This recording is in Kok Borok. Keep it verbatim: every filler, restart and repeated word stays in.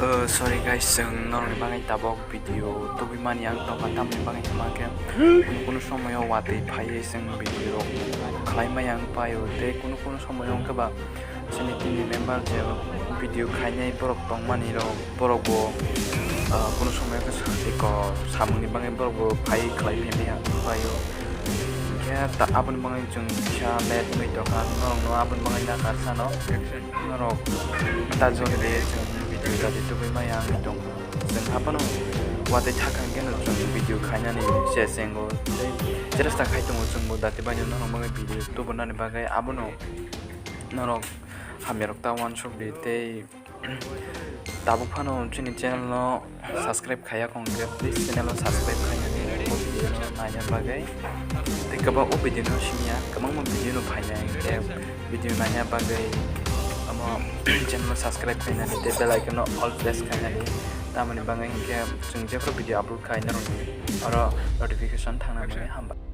Uh, sorry guys, chwng norokni bagwi tabok video tubui mani ang tongkha, tamni bagwi hwnba khe kunu kunu somoyo watwi phaiwi chwng video rok khlai maya ang paio, tei kunu kunu somoyo wngkhe ba chini team ni member je video khainai borok tongmani rok, borok bo, uh, kunu somoyo khe sakti kok samungni bagwi borok bo phai khlai maya ang paio. Khe ta aboni bagwi chwng kisa late wngwi tongkha, norokno aboni bagwi nakar sano. Norok ta joldi chwng video dati tubui maya wngwi tongkha. Chwng haphano watwi thakha hwnkhe no chwng video khainani se chengo. Tei chesta khai tongo chwngbo dati baino norok bagwi video tubunani bagwi abono norok hamyarok ta uansukdi tei tabuk phano chini channel no subscribe khaiya kong khe, please channel o subscribe khainani o video no naina bagwi. Tei kwbang o video no simiya kwbangma video no phainai khe video naina bagwi omo channel o subscribe khainani tei bell icon no all press khainani, tamoni bagwi hinkhe chwng jephru video upload khai norokni oro notification thangna bagwi hambai.